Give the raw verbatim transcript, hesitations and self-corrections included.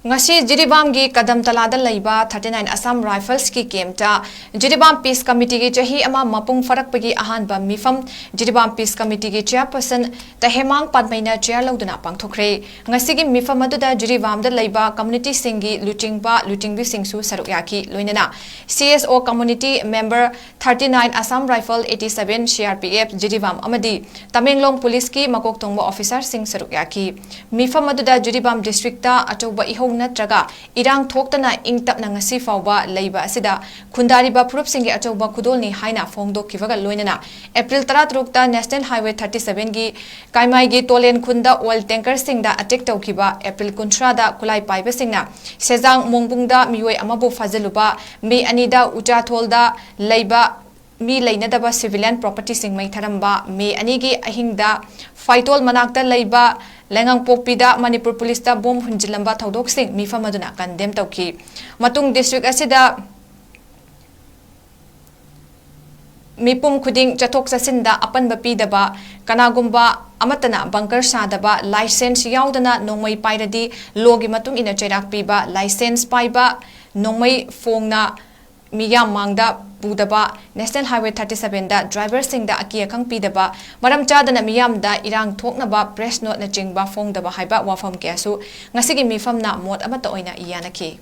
ꯉꯁꯤ ꯖꯤꯔꯤꯕꯥꯝꯒꯤ ꯀꯗꯝꯇꯂꯥꯗ ꯂꯩꯕ thirty nine Assam Riflesꯀꯤ campꯇ Jiribam Peace Committeeꯒꯤ ꯆꯍꯤ ꯑꯃ ꯃꯄꯨꯡ ꯐꯥꯔꯛꯄꯒꯤ ꯑꯍꯥꯟꯕ ꯃꯤꯐꯝ ꯖꯤꯔꯤꯕꯥꯝ Peace Committeeꯒꯤ chairperson ꯇꯍꯦꯃꯥꯡ ꯄꯥꯟꯃꯩꯅ chair ꯂꯧꯗꯨꯅ ꯄꯥꯡꯊꯣꯛꯈ꯭ꯔꯦ꯫ ꯉꯁꯤꯒꯤ ꯃꯤꯐꯝ ꯑꯗꯨꯗ ꯖꯤꯔꯤꯕꯥꯝꯗ ꯂꯩꯕ communityꯁꯤꯡꯒꯤ ꯂꯨꯆꯤꯡꯕ ꯂꯨꯆꯤꯡꯕꯤꯁꯤꯡꯁꯨ ꯁꯔꯨꯛ ꯌꯥꯈꯤ꯫ ꯂꯣꯏꯅꯅ CSO community member thirty nine Assam Rifle eighty seven CRPF Jiribam ꯑꯃꯗꯤ ꯇꯃꯦꯡꯂꯣꯡ ꯄꯨꯂꯤꯁꯀꯤ ꯃꯀꯣꯛ ꯊꯣꯡꯕ officerꯁꯤꯡ ꯁꯔꯨꯛ ꯌꯥꯈꯤ꯫ ꯃꯤꯐꯝ ꯑꯗꯨꯗ ꯖꯤꯔꯤꯕꯥꯝ districtꯇ ꯑꯆꯧꯕ ꯏꯍꯧ ꯅꯠꯇ꯭ꯔꯒ ꯏꯔꯥꯡ ꯊꯣꯛꯇꯅ ꯏꯪ ꯇꯞꯅ ꯉꯁꯤ ꯐꯥꯎꯕ ꯂꯩꯕ ꯑꯁꯤꯗ ꯈꯨꯟꯗꯥꯔꯤꯕ ꯐꯨꯔꯨꯞꯁꯤꯡꯒꯤ ꯑꯆꯧꯕ ꯈꯨꯗꯣꯜꯅꯤ ꯍꯥꯏꯅ ꯐꯣꯡꯗꯣꯛꯈꯤꯕꯒ ꯂꯣꯏꯅꯅ April ꯇꯔꯥꯇꯔꯨꯛꯇ National Highway thirty sevenꯒꯤ ꯀꯥꯏꯃꯥꯏꯒꯤ ꯇꯣꯂꯦꯟ ꯈꯨꯟꯗ oil tankerꯁꯤꯡꯗ attack ꯇꯧꯈꯤꯕ April ꯀꯨꯟꯊ꯭ꯔꯥꯗ ꯈꯨꯠꯂꯥꯏ ꯄꯥꯏꯕꯁꯤꯡꯅ ꯁꯦꯖꯥꯡ ꯃꯣꯡꯕꯨꯡꯗ ꯃꯤꯑꯣꯏ ꯑꯃꯕꯨ ꯐꯥꯖꯤꯜꯂꯨꯕ, May ꯑꯅꯤꯗ ꯎꯆꯥꯊꯣꯜꯗ ꯂꯩꯕ ꯃꯤ ꯂꯩꯅꯗꯕ civilian propertyꯁꯤꯡ ꯃꯩ ꯊꯥꯔꯝꯕ, May ꯑꯅꯤꯒꯤ ꯑꯍꯤꯡꯗ ꯐꯥꯏꯇꯣꯜ ꯃꯅꯥꯛꯇ ꯂꯩꯕ ꯂꯩꯉꯥꯡꯄꯣꯛꯄꯤꯗ ꯃꯅꯤꯄꯨꯔ ꯄꯨꯂꯤꯁꯇ ꯕꯣꯝ ꯍꯨꯟꯖꯤꯜꯂꯝꯕ ꯊꯧꯗꯣꯛꯁꯤꯡ ꯃꯤꯐꯝ ꯑꯗꯨꯅ condemn ꯇꯧꯈꯤ꯫ ꯃꯇꯨꯡ district ꯑꯁꯤꯗ ꯃꯤꯄꯨꯝ ꯈꯨꯗꯤꯡ ꯆꯠꯊꯣꯛ ꯆꯠꯁꯤꯟꯗ ꯑꯄꯟꯕ ꯄꯤꯗꯕ, ꯀꯅꯥꯒꯨꯝꯕ ꯑꯃꯠꯇꯅ bunker ꯁꯥꯗꯕ, license ꯌꯥꯎꯗꯅ ꯅꯣꯡꯃꯩ ꯄꯥꯏꯔꯗꯤ lawꯒꯤ ꯃꯇꯨꯡ ꯏꯟꯅ ꯆꯩꯔꯥꯛ ꯄꯤꯕ, license ꯄꯥꯏꯕ, ꯅꯣꯡꯃꯩ ꯐꯣꯡꯅ ꯃꯤꯌꯥꯝ ꯃꯥꯡꯗ ꯄꯨꯗꯕ, National Highway thirty sevenꯗ driverꯁꯤꯡꯗ ꯑꯀꯤ ꯑꯈꯪ ꯄꯤꯗꯕ, ꯃꯔꯝ ꯆꯥꯗꯅ ꯃꯤꯌꯥꯝꯗ ꯏꯔꯥꯡ ꯊꯣꯛꯅꯕ press noteꯅꯆꯤꯡꯕ ꯐꯣꯡꯗꯕ ꯍꯥꯏꯕ ꯋꯥꯐꯝ ꯀꯌꯥꯁꯨ ꯉꯁꯤꯒꯤ ꯃꯤꯐꯝꯅ ꯃꯣꯠ ꯑꯃꯠꯇ ꯑꯣꯏꯅ ꯌꯥꯅꯈꯤ꯫